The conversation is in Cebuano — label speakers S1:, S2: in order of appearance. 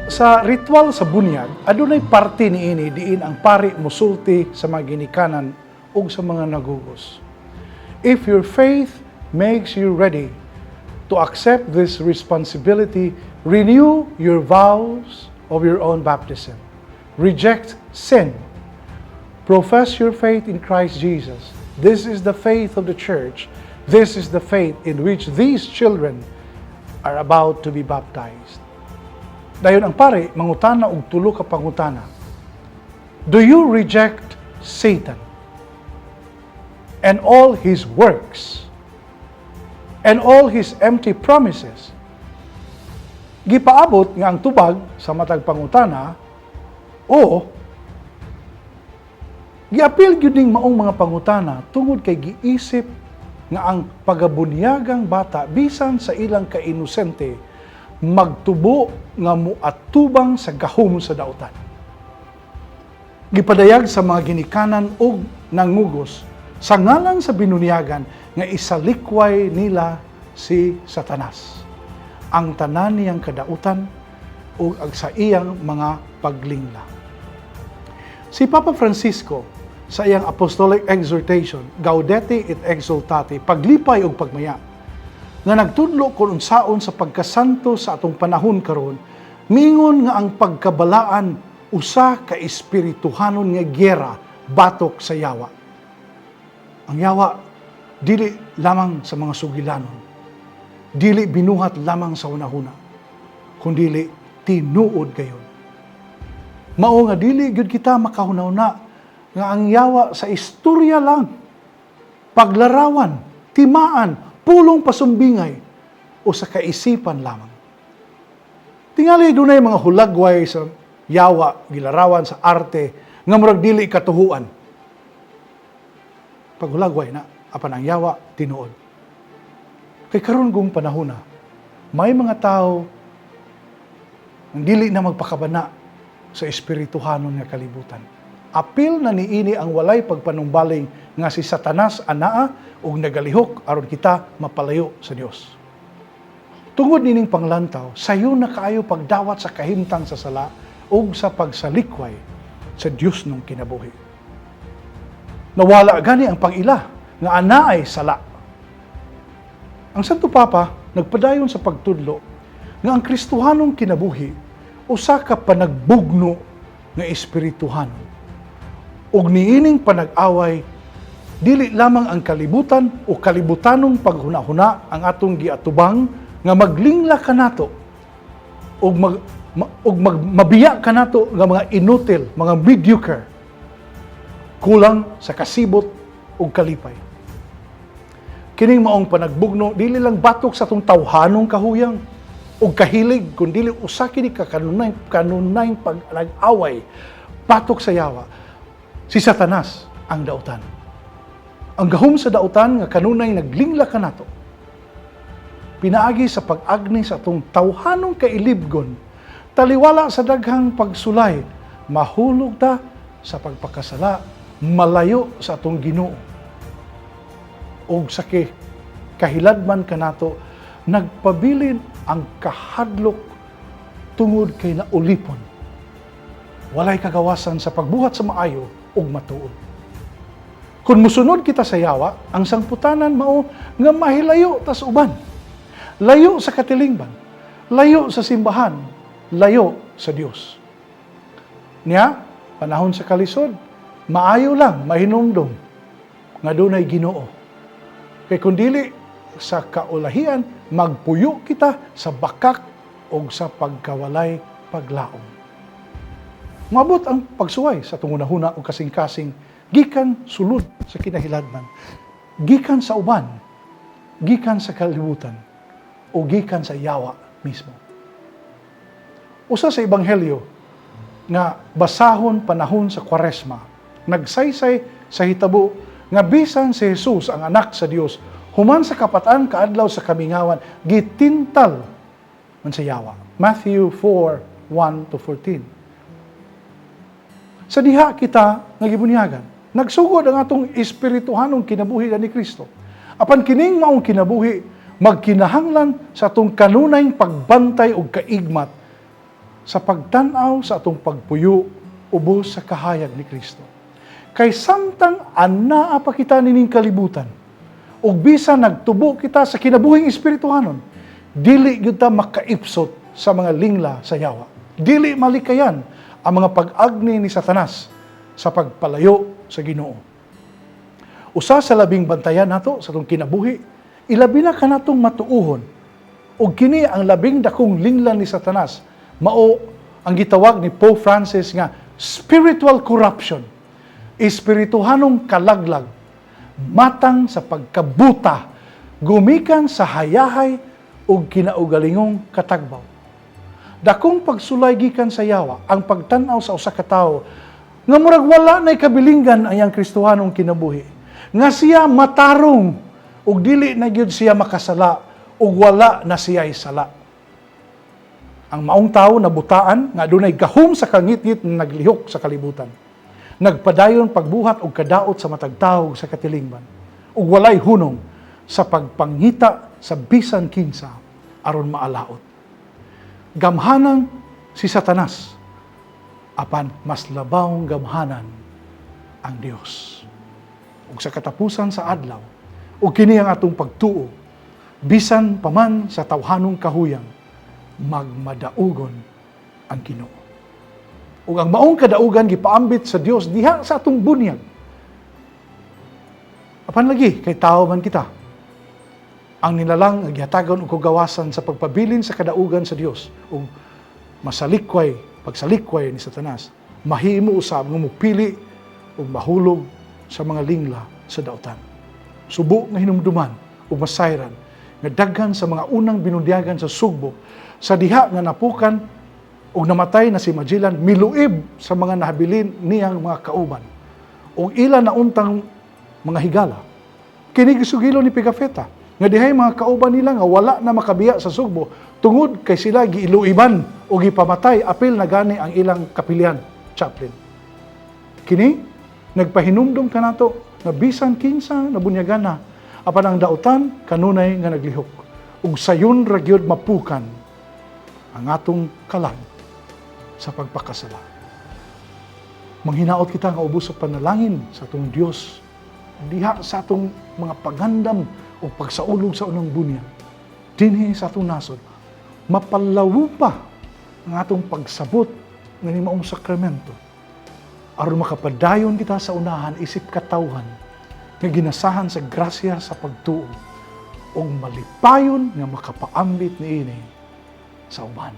S1: Sa ritual sa bunyag, adunay parte niini diin ang pari musulti sa mga ginikanan ug sa mga nagugos. "If your faith makes you ready to accept this responsibility, renew your vows of your own baptism. Reject sin. Profess your faith in Christ Jesus. This is the faith of the Church. This is the faith in which these children are about to be baptized." Dayon ang pare mangutana og tulo ka pangutana. "Do you reject Satan and all his works and all his empty promises?" Gipaabot nga ang tubag sa matag pangutana o giapil gyud ning maong mga pangutana tungod kay giisip nga ang pagabunyagang bata, bisan sa ilang kainosente, magtubo nga muatubang sa gahom sa dautan. Gipadayag sa mga ginikanan ug nangugos sa ngalan sa binunyagan nga isalikway nila si Satanas, ang tanan niyang kadautan ug ang sa iyang mga paglingla. Si Papa Francisco, sa iyang apostolic exhortation Gaudete et Exsultate, paglipay ug pagmaya, nga nagtudlo kung unsaon sa pagkasanto sa atong panahon karon, miingon nga ang pagkabalaan usa ka espirituhanon nga giyera batok sa yawa. Ang yawa dili lamang sa mga sugilanon, dili binuhat lamang sa hunahuna, kundili tinuod gayon. Mao nga dili gyud kita makahuna-huna nga ang yawa sa istorya lang, paglarawan, timaan, pulong pasumbingay o sa kaisipan lamang. Tingali dunay mga hulagway sa yawa gilarawan sa arte nga murag dili katuhuan. Paghulagway na, apan ang yawa tinuod. Kay karon gong panahon na, may mga tao ang dili na magpakabana sa espirituhanon nga kalibutan. Apil na niini ang walay pagpanumbaling nga si Satanas anaa ug nagalihok aron kita mapalayo sa Dios. Tungod nining panglantaw, sayo na kaayo pagdawat sa kahimtang sa sala ug sa pagsalikway sa Dios nung kinabuhi. Nawala gani ang pag-ila nga anaay sala. Ang Santo Papa nagpadayon sa pagtudlo nga ang Kristohanong kinabuhi usa ka panagbugno nga espirituhanon. Ug niining panag-away, dili lamang ang kalibutan o kalibutanong paghuna-huna ang atong giatubang nga maglingla kanato ug mabiya kanato nga mga inutil, mga mediocre, kulang sa kasibot ug kalipay. Kining maong panagbugno dili lang batok sa atong tawhanong kahuyang ug kahilig, kundi usa kini ka kanunay kanunay pag-away batok sa yawa, si Satanas, ang dautan. Ang gahom sa dautan nga kanunay naglingla kanato pinaagi sa pag-agni sa atong tawhanong kailibgon, taliwala sa daghang pagsulay, mahulog ta sa pagpakasala, malayo sa atong Ginoo. Ug sa kahiladman kanato, nagpabilin ang kahadlok tungod kay naulipon. Walay kagawasan sa pagbuhat sa maayo ug matuod. Kung musunod kita sa yawa, ang sangputanan mao nga mahilayo ta sa uban. Layo sa katilingban, layo sa simbahan, layo sa Dios. Niya, panahon sa kalisod, maayo lang mahinumdom nga dunay Ginoo. Kay kung dili, sa kaulahian, magpuyo kita sa bakak o sa pagkawalay paglaom. Moabot ang pagsuway sa atong hunahuna o kasing-kasing gikan sulod sa kinahiladman, gikan sa uban, gikan sa kalibutan, o gikan sa yawa mismo. Usa sa ebanghelyo nga basahon panahon sa Kwaresma, nagsaysay sa hitabo nga bisan si Jesus, ang anak sa Dios, human sa kapat-an ka adlaw sa kamingawan, gitintal man sa yawa. Matthew 4, 1 to 14. Sa diha kita nga gibunyagan, nagsugod ang atong espirituhanong kinabuhi ni Kristo. Apan kining maong kinabuhi magkinahanglan sa atong kanunayng pagbantay ug kaigmat sa pagtan-aw sa atong pagpuyo ubos sa kahayag ni Kristo. Kay samtang anaa pa kita nining kalibutan, ug bisan nagtubo kita sa kinabuhing espirituhanon, dili gyud ta makaipsot sa mga lingla sa yawa. Dili malikayan ang mga pag-agni ni Satanas sa pagpalayo sa Ginoo. Usa sa labing bantayan nato sa atong kinabuhi, ilabi na kanatong matuohon, ug kini ang labing dakong lingla ni Satanas, mao ang gitawag ni Pope Francis nga spiritual corruption, espirituhanong kalaglag, matang sa pagkabuta, gumikan sa hayahay ug kinaugalingong katagbaw. Dakong pagsulay gikan sa yawa ang pagtan-aw sa usa ka tawo nga murag wala nay kabilinggan ang iyang Kristohanong kinabuhi, nga siya matarong ug dili na gyud siya makasala ug wala na siya'y sala. Ang maong tawo nabutaan nga adunay gahom sa kangitngit nga naglihok sa kalibutan. Nagpadayon pagbuhat og kadaot sa matag tawo sa katilingban ug walay hunong sa pagpangita sa bisan kinsa aron maalaot. Gamhanan si Satanas, apan mas labawng gamhanan ang Dios. Ug sa katapusan sa adlaw, ug kini ang atong pagtuo, bisan paman sa tawhanong kahuyang, magmadaugon ang Ginoo. Ug ang maong kadaugan gipaambit sa Dios diha sa atong bunyag. Apan lagi kay tawo man kita. Ang nilalang nga gihatagan og kagawasan sa pagpabilin sa kadaugan sa Dios ug masalikway pagsalikway ni Satanas, mahimo usab nga mopili ug mahulog sa mga lingla sa dautan. Subo nga hinumduman ug masayran nga daghan sa mga unang binundiagan sa Sugbo sa diha nga napukan ug namatay na si Magellan miluib sa mga nahabilin niyang mga kauban ug ila na untang mga higala. Kini gisugilo ni Pigafetta nga dihay mga kauban nila nga wala na makabiya sa Sugbo tungod kay sila giiluiban o gipamatay, apil na gani ang ilang kapilyan, chaplain. Kini nagpahinumdum kanato nga bisan kinsa nabunyagan na, apan ang dautan kanunay nga naglihok ug sayon ra gyud mapukan ang atong kalag sa pagpakasala. Manghinaot kita nga ubos sa panalangin sa atong Dios diha sa atong mga pagandam o pagsaulog sa unang bunyag dinhi sa atong nasod, mapalawo pa ang atong pagsabot nga ni maong sakramento aron makapadayon kita sa unahan isip katawhan nga ginasahan sa grasya sa pagtuo ug malipayon nga makapaambit niini sa uban.